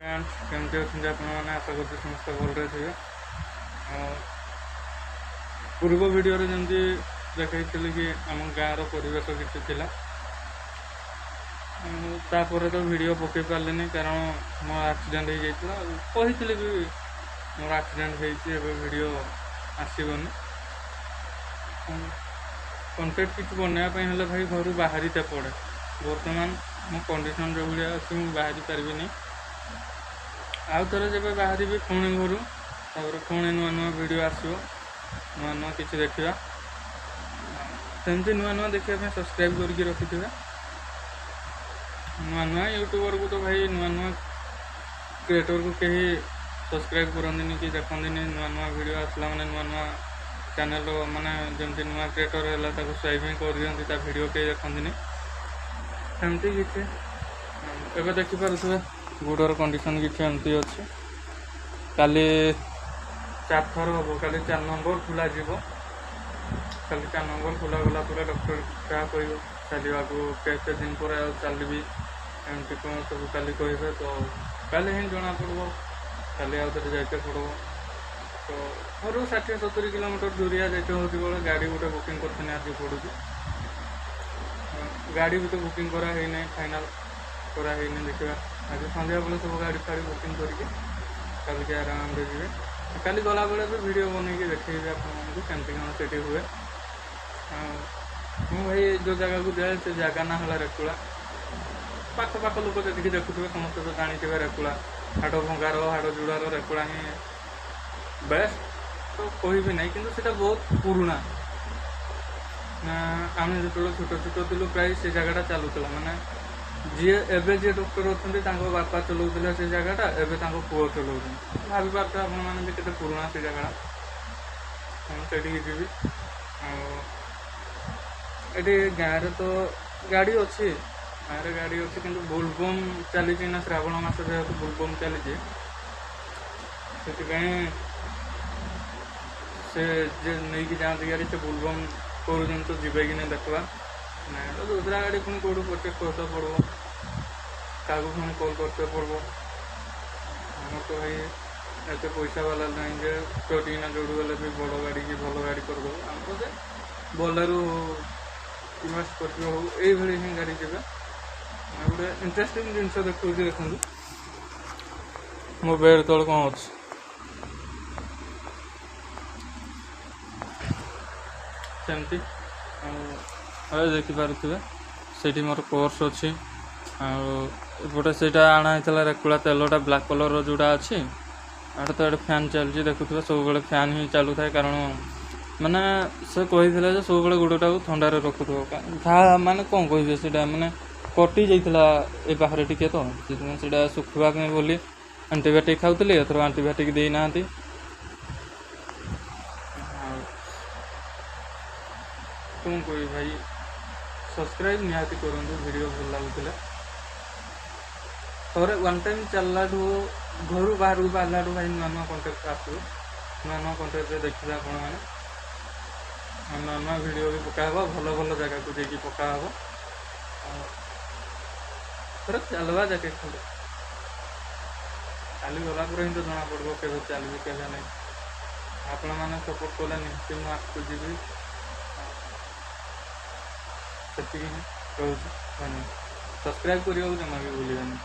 କେମିତି ଅଛନ୍ତି ଆପଣମାନେ? ଆଶା କରୁଛି ସମସ୍ତେ ଭଲରେ ଥିବେ। ଆଉ ପୂର୍ବ ଭିଡ଼ିଓରେ ଯେମିତି ଦେଖେଇଥିଲି କି ଆମ ଗାଁର ପରିବେଶ କିଛି ଥିଲା, ତାପରେ ତ ଭିଡ଼ିଓ ପକାଇ ପାରିଲିନି କାରଣ ମୋ ଆକ୍ସିଡେଣ୍ଟ ହେଇଯାଇଥିଲା। ଆଉ କହିଥିଲି ବି ମୋର ଆକ୍ସିଡେଣ୍ଟ ହେଇଛି, ଏବେ ଭିଡ଼ିଓ ଆସିବନି। କଣ୍ଟେଣ୍ଟ କିଛି ବନେଇବା ପାଇଁ ହେଲେ ଭାଇ ଘରୁ ବାହାରିତେ ପଡ଼େ। ବର୍ତ୍ତମାନ ମୋ କଣ୍ଡିସନ୍ ଯେଉଁ ଭଳିଆ ଅଛି ମୁଁ ବାହାରି ପାରିବିନି। ଆଉ ଥରେ ଯେବେ ବାହାରିବି ପୁଣି ଘରୁ, ତାପରେ ପୁଣି ନୂଆ ନୂଆ ଭିଡ଼ିଓ ଆସିବ, ନୂଆ ନୂଆ କିଛି ଦେଖିବା। ସେମିତି ନୂଆ ନୂଆ ଦେଖିବା ପାଇଁ ସବସ୍କ୍ରାଇବ୍ କରିକି ରଖିଥିବେ। ନୂଆ ନୂଆ ୟୁଟ୍ୟୁବରକୁ ତ ଭାଇ, ନୂଆ ନୂଆ କ୍ରିଏଟରକୁ କେହି ସବସ୍କ୍ରାଇବ୍ କରନ୍ତିନି କି ଦେଖନ୍ତିନି। ନୂଆ ନୂଆ ଭିଡ଼ିଓ ଆସିଲା ମାନେ, ନୂଆ ନୂଆ ଚ୍ୟାନେଲର ମାନେ ଯେମିତି ନୂଆ କ୍ରିଏଟର ହେଲା ତାକୁ ସ୍ୱାଇପ୍ ହିଁ କରିଦିଅନ୍ତି, ତା ଭିଡ଼ିଓ କେହି ଦେଖନ୍ତିନି। ସେମିତି କିଛି ଏବେ ଦେଖିପାରୁଥିବେ ଗୋଡ଼ର କଣ୍ଡିସନ୍ କିଛି ଏମିତି ଅଛି। କାଲି 4 ଥର ହେବ, କାଲି 4 ନମ୍ବର ଖୋଲାଯିବ। କାଲି 4 ନମ୍ବର ଖୋଲାଗଲା ପରେ ଡକ୍ଟର ଯାହା କହିବ, ଚାଲିବାକୁ କେତେ ଦିନ ପରେ ଆଉ ଚାଲିବି ଏମିତି କ'ଣ ସବୁ କାଲି କହିବେ, ତ କାଲି ହିଁ ଜଣାପଡ଼ିବ। କାଲି ଆଉ ଥରେ ଯାଇତେ ପଡ଼ିବ। ତ ଘରୁ 60-70 କିଲୋମିଟର ଦୂରିଆ ଯାଇତେ ହେଉଛି ବେଳେ ଗାଡ଼ି ଗୋଟେ ବୁକିଂ କରିଥିଲି, ଆଜି ପଡ଼ୁଛି। ଗାଡ଼ି ବି ତ ବୁକିଂ କରା ହେଇନାହିଁ, ଫାଇନାଲ୍ କରା ହେଇନି। ଦେଖିବା ଆଜି ସନ୍ଧ୍ୟାବେଳେ ସବୁ ଗାଡ଼ି ଫାଡ଼ି ବୁକିଂ କରିକି କାଲିକି ଆରାମରେ ଯିବେ। କାଲି ଗଲାବେଳେ ବି ଭିଡ଼ିଓ ବନେଇକି ଦେଖେଇବି ଆପଣମାନଙ୍କୁ କେମିତି କ'ଣ ସେଠି ହୁଏ। ଆଉ ମୁଁ ଭାଇ ଯେଉଁ ଜାଗାକୁ ଯାଏ ସେ ଜାଗା ନାଁ ହେଲା ରେକୁଳା। ପାଖ ପାଖ ଲୋକ ଯେତିକି ଦେଖୁଥିବେ ସମସ୍ତେ ତ ଜାଣିଥିବେ ରେକୁଳା। ହାଡ଼ ଭଙ୍ଗାର ହାଡ଼ ଯୋଡ଼ାର ରେକୁଳା ହିଁ ବେଷ୍ଟ ତ କହିବି ନାହିଁ, କିନ୍ତୁ ସେଇଟା ବହୁତ ପୁରୁଣା ନା। ଆମେ ଯେତେବେଳେ ଛୋଟ ଛୋଟ ଥିଲୁ ପ୍ରାୟ ସେ ଜାଗାଟା ଚାଲୁଥିଲା। ମାନେ ଯିଏ ଏବେ ଯିଏ ଡକ୍ଟର ଅଛନ୍ତି ତାଙ୍କ ବାପା ଚଲାଉଥିଲେ ସେ ଜାଗାଟା, ଏବେ ତାଙ୍କ ପୁଅ ଚଲାଉଛନ୍ତି। ଭାବିପାରୁଥିବେ ଆପଣମାନେ ବି କେତେ ପୁରୁଣା ସେ ଜାଗାଟା। ମୁଁ ସେଇଠିକି ଯିବି। ଆଉ ଏଠି ଗାଁରେ ତ ଗାଡ଼ି ଅଛି, ଗାଁରେ ଗାଡ଼ି ଅଛି, କିନ୍ତୁ ବୋଲବମ୍ ଚାଲିଛି ନା, ଶ୍ରାବଣ ମାସ ଯେହେତୁ ବୋଲବମ୍ ଚାଲିଛି, ସେଥିପାଇଁ ସେ ଯେ ନେଇକି ଯାଆନ୍ତି ଗାଡ଼ି ସେ ବୋଲବମ୍ କରୁଛନ୍ତି, ତ ଯିବେ କି ନାହିଁ ଦେଖିବା। ନାଇଁ ତ ଦୁସରା ଗାଡ଼ି ପୁଣି କେଉଁଠୁ ପରଚେସ୍ କରିତେ ପଡ଼ିବ, କାହାକୁ ପୁଣି କଲ୍ କରତେ ପଡ଼ିବ। ଆମର ତ ଭାଇ ଏତେ ପଇସା ବାଲା ନାହିଁ ଯେ ଚଟିକିନା ଯୋଉଠୁ ଗଲେ ବି ବଡ଼ ଗାଡ଼ି କି ଭଲ ଗାଡ଼ି କରିଦେବୁ। ଆମର ସେ ବୋଲେରୋ ହଉ କିମ୍ବା ସ୍କର୍ପିଓ ହଉ, ଏଇଭଳି ହିଁ ଗାଡ଼ି ଯିବେ। ଆଉ ଗୋଟେ ଇଣ୍ଟରେଷ୍ଟିଂ ଜିନିଷ ଦେଖାଉଛି, ଦେଖନ୍ତୁ ମୋ ବେଡ଼୍ ତଳେ କ'ଣ ଅଛି। ସେମିତି ଆଉ ଏବେ ଦେଖିପାରୁଥିବେ ସେଇଠି ମୋର ପର୍ସ ଅଛି। ଆଉ ଏପଟେ ସେଇଟା ଆଣା ହେଇଥିଲା ରେକୁଳା ତେଲଟା, ବ୍ଲାକ୍ କଲର୍ର ଯେଉଁଟା ଅଛି। ଏଇଟା ତ ଏଠି ଫ୍ୟାନ୍ ଚାଲିଛି, ଦେଖୁଥିବେ ସବୁବେଳେ ଫ୍ୟାନ୍ ହିଁ ଚାଲୁଥାଏ, କାରଣ ମାନେ ସେ କହିଥିଲେ ଯେ ସବୁବେଳେ ଗୋଡ଼ଟାକୁ ଥଣ୍ଡାରେ ରଖୁଥିବ। ଘା ମାନେ କ'ଣ କହିବେ, ସେଇଟା ମାନେ କଟି ଯାଇଥିଲା ଏ ପାଖରେ ଟିକେ, ତ ସେଥିପାଇଁ ସେଇଟା ଶୁଖିବା ପାଇଁ ବୋଲି ଆଣ୍ଟିବାୟୋଟିକ୍ ଖାଉଥିଲି। ଏଥର ଆଣ୍ଟିବାୟୋଟିକ୍ ଦେଇନାହାନ୍ତି। ଆଉ କ'ଣ କହିବି ଭାଇ, ସବସ୍କ୍ରାଇବ୍ ନିହାତି କରନ୍ତୁ ଭିଡ଼ିଓ ଭଲ ଲାଗୁଥିଲେ। ଥରେ ୱାନ୍ ଟାଇମ୍ ଚାଲିଲାଠୁ, ଘରୁ ବାହାରକୁ ବାହାରିଲାଠୁ ଭାଇ ନୂଆ ନୂଆ କଣ୍ଟେଣ୍ଟ ଆସିବ। ନୂଆ ନୂଆ କଣ୍ଟେଣ୍ଟରେ ଦେଖିବେ ଆପଣମାନେ, ନୂଆ ନୂଆ ଭିଡ଼ିଓ ବି ପକା ହେବ, ଭଲ ଭଲ ଜାଗାକୁ ଯାଇକି ପକା ହେବ। ଆଉ ଥରେ ଚାଲିବା ଯାକେ ଖାଲି କାଲି ଗଲା ପରେ ହିଁ ତ ଜଣାପଡ଼ିବ କେବେ ଚାଲିବି କେବେ ନାହିଁ। ଆପଣମାନେ ସପୋର୍ଟ କଲେ ନିହାତି ମୁଁ ଆଗକୁ ଯିବି। ସେତିକି ହିଁ ରହୁଛି, ଧନ୍ୟବାଦ। ସବସ୍କ୍ରାଇବ୍ କରିବାକୁ ଜମା ବି ଭୁଲିବେନି।